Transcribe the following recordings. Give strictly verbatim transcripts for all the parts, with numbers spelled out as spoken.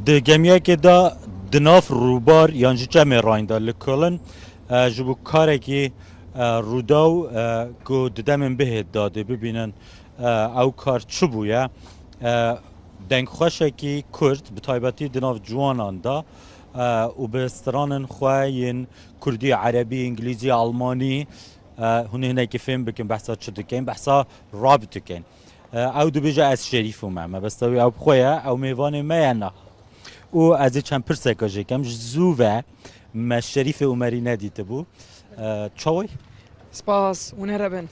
Di gemiyekê de di nav rûbar yan jî çemê Rhine de li Köln, e, ji bo karekî, e, Rûdaw, e, ku di demên bihêt de dê bibînin, e, ew kar çi bûye? E, dengxweşekî Kurd, bi taybetî di nav ciwanan de, e, û bi stranên xwe yên Kurdî, Erebî, Îngilîzî, Almanî, e, hûn ê hinekî fêm bikin behsa çi dikin, behsa rap dikin. E, ew dibêje ez Şerîf û me. Mebesta wî ew bi xwe ye, ew mêvanê me ye na. Û ez ê çend pirseka jê kem, ji zû ve me Şerîfê Umerî nedîtibû. E, çawa yî? Spas, hûn here bin. E,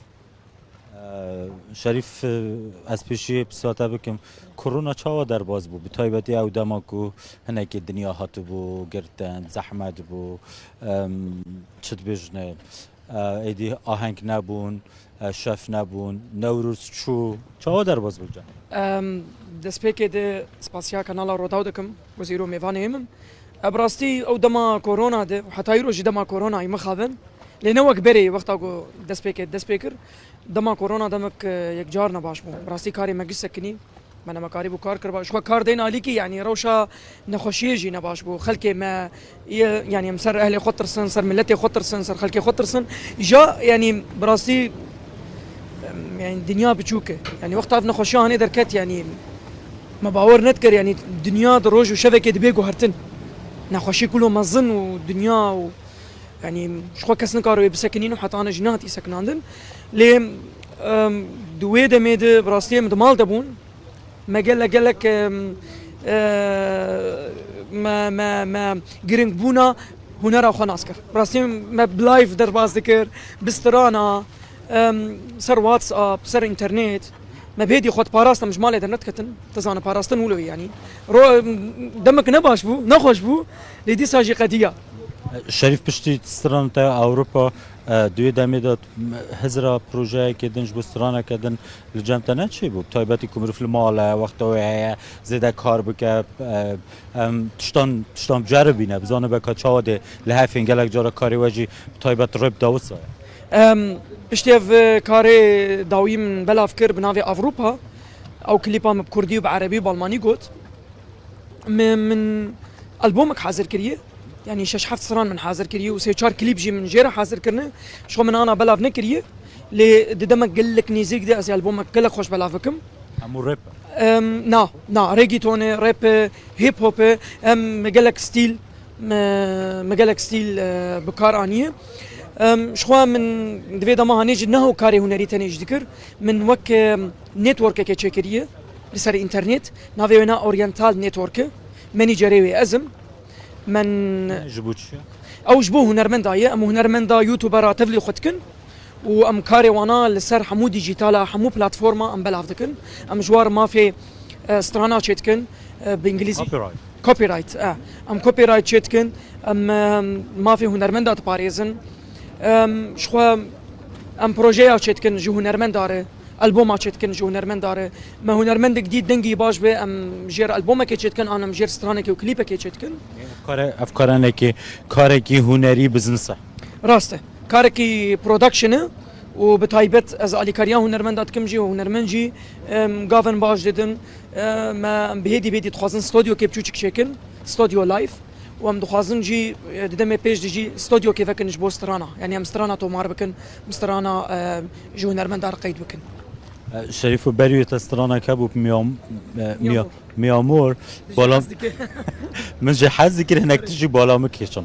Şerîf, e, ez pêşî pirsata bikim. Korona çawa derbas bû? Bi taybetî ew dema ku hinekî dinya hatibû girtin, zehmet bû, em, çi dibêjine, e, êdî aheng nebûn, e, şev nebûn, Newroz çû. Çawa derbas bû can? Em, destpêkê de spasiya kanala Rodaw dikim, ku zî îro mêvanê min. E, bi rastî ew dema korona de, heta îro jî dema koronayê mixabin. Lê ne wek berê wexta ku destpêkê dest pê kir. Dema korona demek, e, yekcar nebaş bû. Bi rastî karê me giş sekinî. Me nemekarî bû kar kiriba. Ji xwe kar deyn alîkî, yanî rewşa nexweşiyê jî nebaş bû. Xelkê me, ye, yanî em ser ehlê xwe tirsin, ser miletê xwe tirsin, ser xelkê xwe tirsin. Îja, yanî bi rastî, em, yanî dinya biçûk e. Yanî wexta ev nexweşiya hanê derket, yanî me bawer nedikir, yanî dinya di roj û şevekê dibe guhertin. Nexweşî kulo mezin û dinya û, yanî ji xwe kes nikare wê bisekinîn û heta ana jî nehatî sekinandin. Lê, em, di wê demê de bi rastî em di mal de bûn. Me gelek gelek, em, e, me, me, me giringbûna hunera xwe nas kir. Bi rastî me bi live derbas dikir, bi strana, em, ser WhatsApp, ser înternet. Me bêdî xwe diparast, em ji malê dernediketin. Tu zane parastin wilo ye, yanî. Ro-, demek ne baş bû, nexweş bû, lê dîsa jî qediya. Şerîf, piştî strana te Ewropa, e, di wê demê de hizra projeyekê din ji bo straneke din li cem te neçêbû? Bi taybetî ku mirov li mal e, wexta wê heye, zêde kar bike, e, em, tiştan, tiştan biceribîne, bizanibe ka çawa dê li hefên gelek cara karê we jî bi taybet rap da wisa ye. Em, piştî ev, e, karê dawî min belav kir bi navê Avrupa, ew klîpa min bi kurdî û bi erebî û bi almanî got. Min, min albomek hazir kiriye. Yanî şeş heft stran min hazir kiriye û sê çar klîp jî min jê re hazir kirine. Ji xwe min ana belav nekiriye. Lê di demek gelek nêzîk de ez ê albomek gelek xweş belav bikim. Hemû rap e? Em, na, na, reggaeton e, rap e, hip hop e. Em, me gelek stîl, me, me gelek stîl, e, bi kar aniye. Em, ji xwe min di vê dema hanê jî neho karê hunerî tenê jî dikir. Min wek, em, networkekê çêkiriye li ser înternet. Navê wê ne Oriental Network e. Menîcerê wê ez im. Men Ji bo çi? Ew ji bo hunermenda ye. Em hunermenda, YouTubera tevlî xwe dikin û em karê wana li ser hemû dîjîtala, hemû platforma em belav dikin. Em ji war mafê, e, strana çêdikin, e, bi îngilîzî. Copyright. Copyright, e. Em copyright çêdikin, em, e, mafê hunermenda diparêzin. Em, ji xwe em projeya çêdikin ji hunermenda re. Alboma çêdikin ji hunermenda re. Me hunermendek dî dengî baş be, em jêr albomekê çêdikin, an em jêr stranekê û klîpekê çêdikin. Ev kare, ev karenekê, karekî hunerî, business e. Rast e. Karekî production e û bi taybet ez alîkariya hunermenda dikim jî, hunermend jî, em, gavên baş didin. E, me, em bi hêdî bêdî dixwazin studyokê biçûçik çêkin, studio live. Û em dixwazin jî, e, di demê pêş de jî studyokê vekin ji bo strana. Yanî em strana tomar bikin, em strana, e, ji hunermenda re qeyd bikin. E, Şerîf, û berî wê te straneke bû Miyam-, e, Miya-, Miyamor. Miyamor. Bala, min jî hez dikir hinek tişt jî bala min kêşan.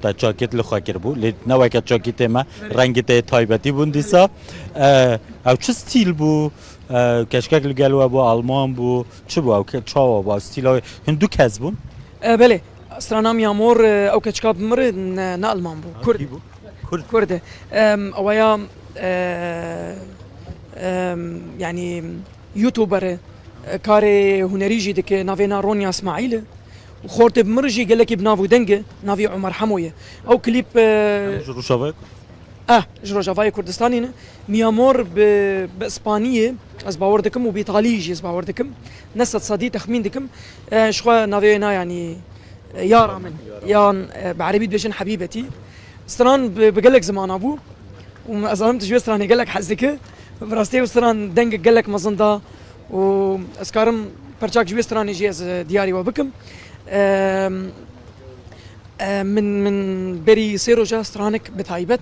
Te çakêt li xwe kiribû, lê ne weke çakêtê me, rengê te yê taybetî bûn dîsa. E, ew çi stîl bû? E, keçikek li gel we bû, Alman bû, çi bû ew ke-, çawa bû? Ew stîla wê hin du kes bûn? E, belê. Strana Miyamor, e, ew keçika bi min re ne, ne Alman bû. Kurd. Kî bû? Kurd. Kurd e. Em, ew ya, e, em, yanî YouTuber e, e, karê hunerî jî dike, navê na Ronya Smaîl e. Û xortê bi min re jî gelekî bi nav û deng e, navê Omer Hemo ye. Ew klîp, e, Em ji Rojavayê Kurdistanê. Eh, ji Rojavayê Kurdistanê ne. Miyamor bi, bi Spaniyê, ez bawer dikim, û bi Îtalî jî ez bawer dikim. Ne sedsedî, texmîn dikim. E, ji xwe navê wê na, yanî, e, yara min. Yan, e, bi erebî dibêjin hebîbetî. Stran bi, bi gelek zimana bû. Û ez zanim tu ji wê stranê gelek hez dike. Bi rastî ew stran dengek gelek mezin da. Û ez karim perçak ji wê stranê jî ez, e, diyarî we bikim. Em, e, min, min berî sê roja stranek bi taybet,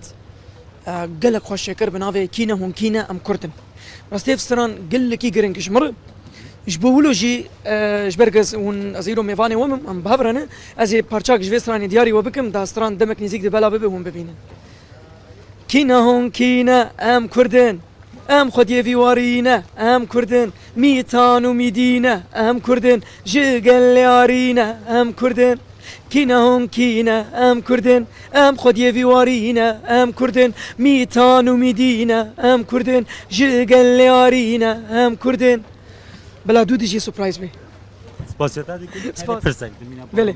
e, gelek xweş çêkir bi navê Kî ne hûn kî ne, em Kurd in. Rastî ev stran gelekî giring ji min re. Ji bo wilo jî, e, ji ber ku ez hûn, ez îro mêvanê we bim, em bi hev re ne, ez ê parçak ji vê stranê diyarî we bikim, da stran demek nêzîk dibe la bibe hûn bibînin. Kî ne hûn kî ne, em Kurd in. Em xwediyê vî warî ne, em Kurd in. Mîtan û mîdî ne, em Kurd in. Ji gelê arî ne, em Kurd in. Kî ne hûn kî ne, em Kurd in. Em xwediyê vî warî ne, em Kurd in. Mîtan û mîdî ne, em Kurd in. Ji gelê arî ne, em Kurd in. Bila dû dijî surprise bê. Spasiya te dikim. Spas. Pirsek, dimîna Belê.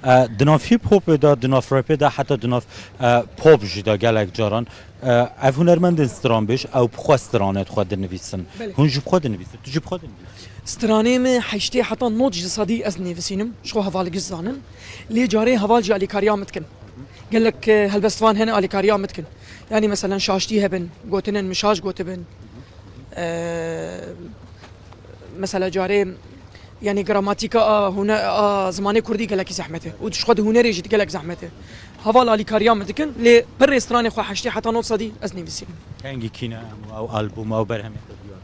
E, di nav hip hopê de, di nav rapê de, heta di nav, e, pop jî de gelek caran, e, ev hunermendên stranbêj, ew bi xwe stranê xwe dinivîsin. Belê. Hûn jî bi xwe dinivîsin, tu jî bi xwe dinivîsî. Stranê me heştê heta nod ji sedî ez nivîsînim, ji xwe heval giş zanin. Lê carê heval jî alîkariya min dikin. Gelek, e, helbestvan hene alîkariya min dikin. Yanî meselen şaştî hebin, gotinên min şaş gotibin. E, mesela carê, yanî gramatîka a hune-, a zimanê kurdî gelekî zehmet e. Û ji xwe di hunerê jî gelek zehmet e. Heval alîkariya min dikin, lê pirê stranê xwe heştê heta nod sedî ez nivîsînim. Kengî Kî ne, em ew albûm, ew berhemê te diyar?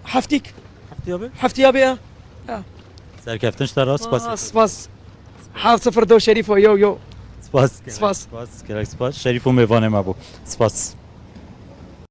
Heftîk. Heftiya be? Heftiya be ya. Ya. Serkeftin ji te re, spas. Spas, spas. Heft sifir do Şerîfo, yo, yo. Spas. Spas. Spas, gelek spas. Şerîfo mêvanê me bû. Spas.